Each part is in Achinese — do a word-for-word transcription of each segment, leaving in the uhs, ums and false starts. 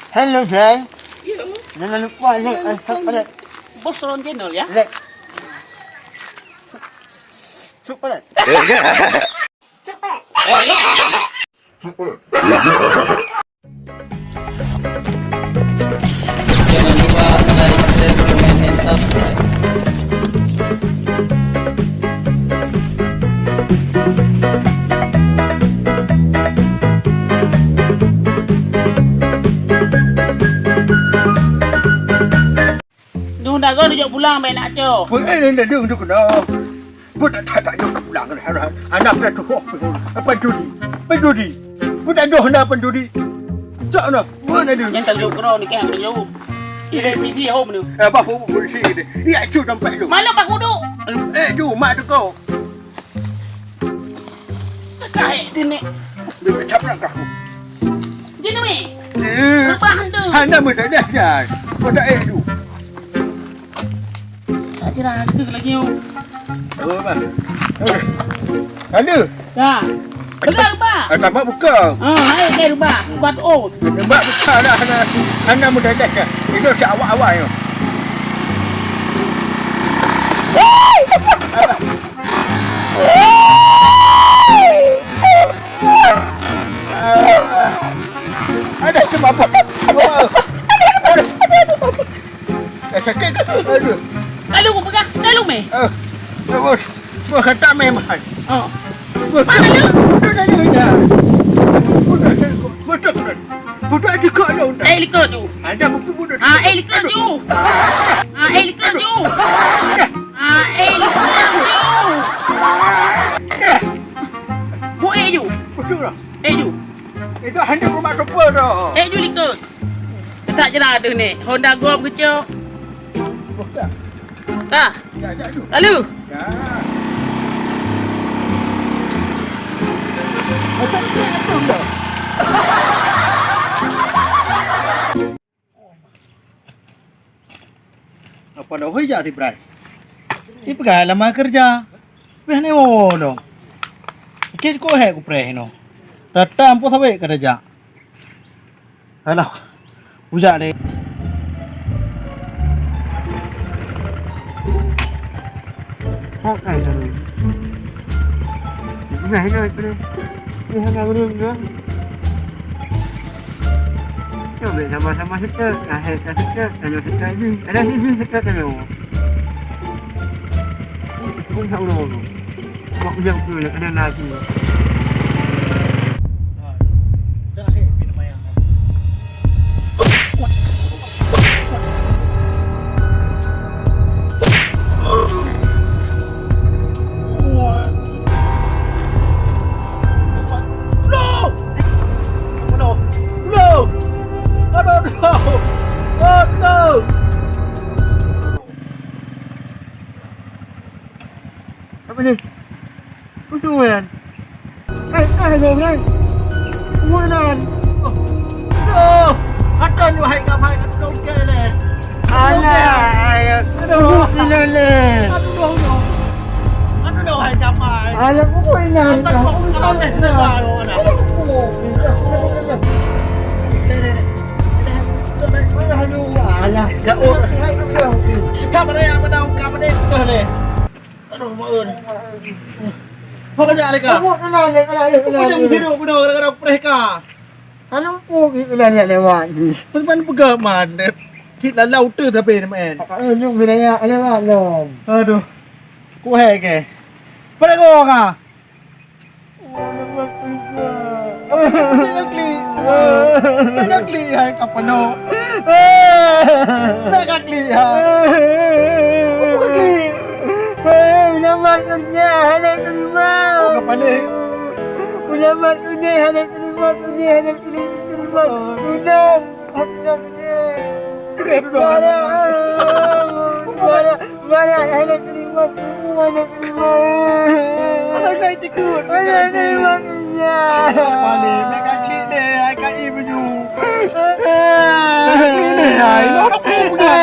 Halo, guys. Iya. Jangan lupa like and subscribe. Bos Ron Channel, ya? Like. Subscribe. Jangan lupa like, share, komen, and subscribe. Duh, dah kau dijok pulang, baik nak, Cok. Pun, eh, eh, eh, eh, eh, eh. Pun tak, tak, tak, jok pulang. Hana payah tuhoh. Apa duri? Apa duri? Pun tak doh na apa duri? Cok na. Pun ada. Yang tak jok kena ni kan, tak jok. Ini midi hom ni. Eh, bah, hom, hom, sini. Ya, cu sampai tu. Mana Pak Kudu? Eh, tu, mak tu kau. Kaék tu, Nek. Dia macam nak kau. Dia ni, Mek. Eh. Reubah tu. Hana meudadah dah. Kau tak eh tu. Tak kira ada lagi, oh. Oh, bah. Eh. Ada. Dah. Pegang, reubah. Ah, tambah buka. Ah, naik ke reubah. Buat, oh. Reubah buka dah. Hana, hana meudadah dah. Itu si awak-awak tu. Ada cuma apa? Eh, sakit. Aduh. Lalu ku pegang, lalu meh. Eh, terus. Gua kata memang. Oh. Gua Mana tu? Gua dah, gua dah. Gua dah, gua dah. Gua dah, gua dah. Eh, likot tu. Ada buku gua dah. Ah, eh, likot tu. Ah, eh, likot tu. Ah, eh, likot tu. Bu, eh, ju. Betul lah. Eh, ju. Itu hanya rumah super tu. Eh, ju likot. Tak jelas tu ni. Honda Golf kecil. Bukan. Tah. Ya, ya, tu. Lalu. Ya. Macam tu, tu, tu. Apa dah hui jak si Brai? Ipeugah lama kerja. Beh ni oh dong. Kit ko hai ku preh no. Datang po sabe kerja. Alah. Ujak deh. Hok kai dah. Nah, ini apa ni? Ini hanya urung dua. Cuba sama-sama sekat. Nah, hai tak sekat, tanyoe sekat jih. Ada jih sekat tanyoe. Pun tak urung. Mak ujang tu nak kena lagi. Dah, eh, pin mayang. Apa ni? Kutu kan? Hai, hai, hai, hai. Kutu kan? Aduh, aduh, wahai gamai, aduh, dong ke le. Alah, ayo. Aduh. Kutu ni le. Aduh, dong, dong. Aduh, dong, wahai gamai. Alah, kutu ni. Aduh, dong, aduh, dong, aduh. Aduh. Le, le, le. Alah. Ya, oh. Kamu ada yang menang, kamu ada yang le. Aduh, mak oi. Apa kau jak leka? Aku kenal, kenal, kenal. Aku jangan tidur, aku dah gara-gara preh ka. Anu, aku kenal yang lewat ni. Mana pegang man? Cik lalau tu tapi ni main. Anu, bila yang lewat dong. Aduh. Ku hai ke? Pada kau ka? Mega klik. Mega klik hai ka penuh. Mega klik hai. Mega klik. Ulama dunia hana terima. Bukan paling. Ulama dunia hana terima, dunia hana terima. Ulama. Mana, mana, mana, hana terima, mana terima. Hana terima, terima. Paling, nak kaki deh, ai kai baju. Kaki deh, ai. Lo dah pun dah.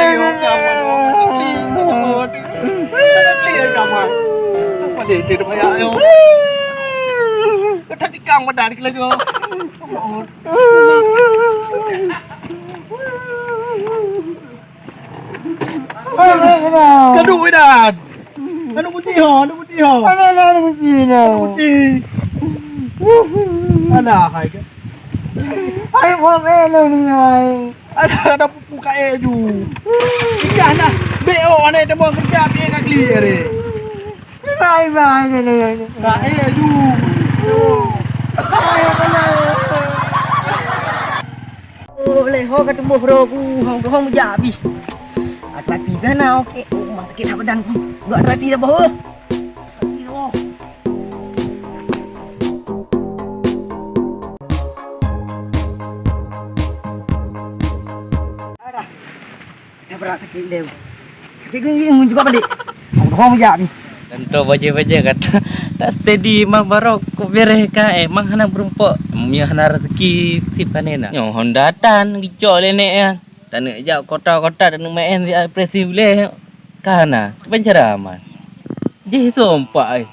Kaki deh, kamu. Paling, dia dah banyak, yo. Kata tikang pada di keluarga. Duek inan. Aneuk kucing ho, aneuk kucing ho. Mana lah aneuk kucing ni? Aneuk kucing. Alah, hai ke? Hai, buat mana ni, hai? Ada, ada pupu kae ju. Ijah nah, B O aneh temuan kerja, piye ka klik hari. Bye, bye, bye, bye. Kae ju. Oh, leh ho ka tumbuh bro ku, hong hong jak abis. Atrapi bana, oke. Oh, mah sakit dah badan ku. Enggak atrapi dah boh. Dah berat sakit leu. Sakit gini-gini ngun juga balik. Hong hong jak ni. Tentu bajai-bajai kata tak steady mah barok kok bereh ka eh mang hana berumpok. Mia hana rezeki sip hana nak. Nyoh Honda tan gicok lé nek ya. Taneuk jak kota-kota taneuk main di presi uleh. Kana, kebancara aman. Jih sompak ai.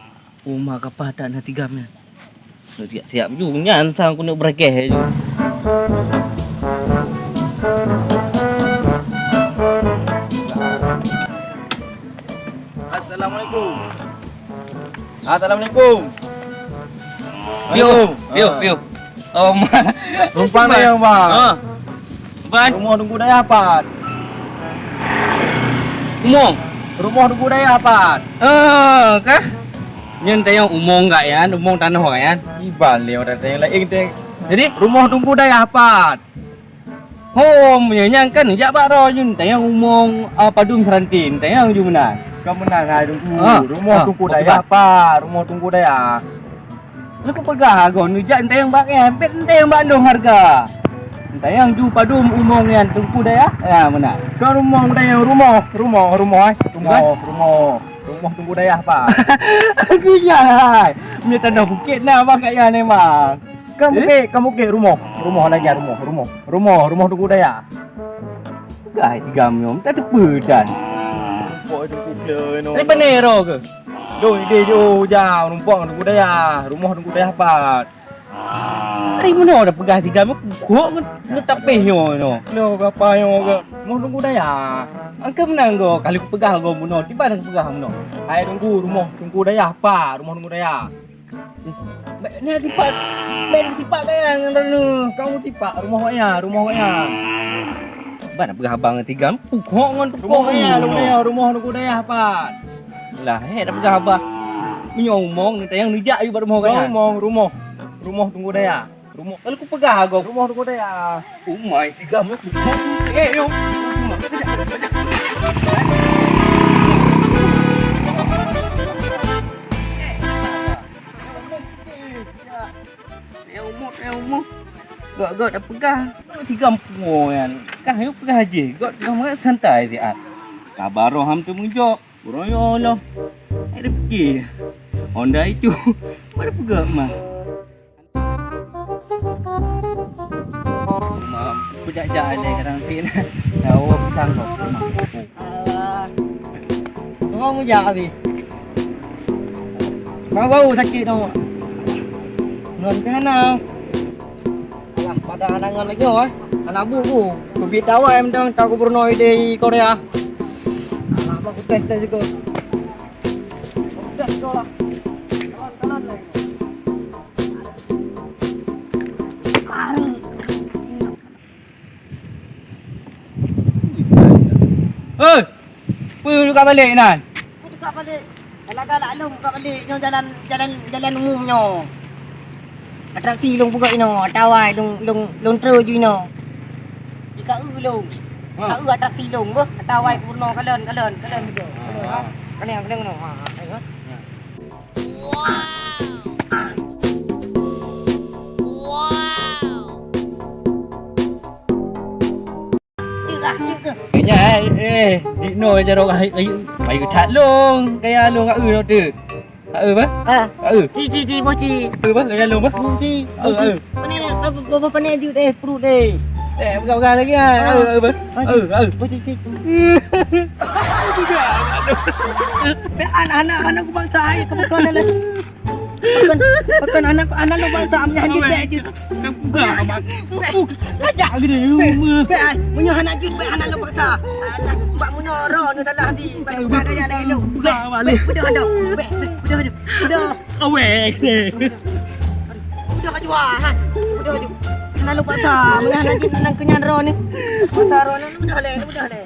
Uma kapah tak na tigam nyan. Siap-siap ju nyan sang keuneuk beurageh ju. Assalamualaikum. Assalamualaikum. Piu, piu, piu. Oh, ma. Rumpang na nyang, Bang. Ha. Ban. Rumoh Teungku Dayah pat? Umong. Rumoh Teungku Dayah pat? Eh, kah? Nyan tayang umong gak yan, umong tanoh gak yan. Iban lé orang tayang lain teh. Jadi? Rumoh Teungku Dayah pat? Hom, nyan kan jak bak roh nyan tayang umong, ah, padum serantin, tayang ju meunan. Ka meunan hai Teungku. Ah, rumoh Teungku Dayah pat? Rumoh Teungku Dayah. Leuku peugah agoe neujak ntayang bak nyan, bet ntayang bak lôn hareuga. Ntayang ju padum umong nyan Teungku Dayah? Ya, meunan. Ka rumoh ntayang rumoh, rumoh, rumoh, eh. Rumoh, rumoh. Rumoh Teungku Dayah pat? Aku nyan hai. Meunyo tanoh bukét na bak kat nyan memang. Ka bukét, ka bukét rumoh. Rumoh lagèe rumoh, rumoh. Rumoh, rumoh Teungku Dayah. Gai tigam nyoe, tak teupeu dan. Rumpok Teungku Dayah nyoe. Tapi bener roh ke? Dong idéh jauh jang, rumpok Teungku Dayah, rumoh Teungku Dayah pat? Ari meunoe dah peugah tigam nyoe, kok ngeutapéh nyoe nyoe. Nyoe gapa nyoe ke? Rumoh Teungku Dayah. Angka meunan go, kali kupeugah go meunoe, tiba dah kupeugah meunoe. Hai Teungku, rumoh Teungku Dayah pat, rumoh Teungku Dayah. Bèk na sipat, bèk sipat gaya ngon droeneuh. Kamu sipat rumoh gaya, rumoh gaya. Ban peugah abang ngon tigam, pukok ngon tukok. Rumoh gaya, rumoh gaya, rumoh Teungku Dayah pat? Lah, hé dah peugah abang. Meunyoe umong, tayang neujak aju bak rumoh gaya. Umong, rumoh. Rumoh Teungku Dayah. Rumoh. Lalu kupeugah agoe rumoh Teungku Dayah. Umai tigam. Eh, yo. Ya umoh, ya umoh. Gak-gak dah peugah. Tiga empu nyan. Kah yuk peugah aja. Gak peugah santai siat. Kabar roh ham tu meujok. Buroyo loh. Ada fikir. Honda itu. Mana peugah mah. Mam, budak jalan kadang sini. Tahu pisang kau. Alah. Tunggu mujak habis. Bau-bau sakit tu. Ngon ke hana? Alah, pada hana ngon lagi, eh. Hana bu, bu. Covid awai mantong, tak gubernur di Korea. Alah, aku tes dah juga. Aku tes juga lah. Kanan, kanan lagi. Hei! Peue ka balek nan? Peue ka balek? Galak-galak lôn ka balek nyoe jalan, jalan, jalan umum nyoe. Atraksi lôn peugah inoe, atawai lôn, lôn, lôn treu ju inoe. Jika eu lôn. Ha. Ka eu atraksi lôn beuh, atawai keunoe kalon, kalon, kalon. Ha. Kalon, ha. Kalon, kalon, ha, ha, ha. Nya, eh, eh, di no jaroe, eh, eh, bayu that long, gaya long, ah, eh, no tu. Ah, eh, bah? Ah. Ah, eh. Ci, ci, ci, boh ci. Eh, bah, gaya long, bah? Ci, boh ci. Ah, eh. Mana nak, apa, apa, apa nak ju deh, perut deh. Eh, pegang-pegang lagi, ah. Ah, eh, eh, bah? Ah, ci. Eh, eh. Boh ci, ci. Anak-anak, anak aku bangsa, ayo, kebuka dah lah. Pakon, pakon anak, anak lôn paksa meunyoe han jeuet bèk jeuet. Peugah, Abang. Bèk. Bèk, bèk, ai. Meunyoe hana jeuet bèk, anak lôn paksa. Alah, bak meunoe droeneuh salah di. Bak peugah gaya lagèe lôn. Peugah, Abang. Bèk, bèk, bèk, bèk, bèk, bèk. Awèe. Bèk, bèk, bèk. Bèk, bèk, bèk. Anak lôn paksa. Meunyoe hana jeuet, anak keunyan droeneuh. Paksa droeneuh, bèk lé, bèk lé.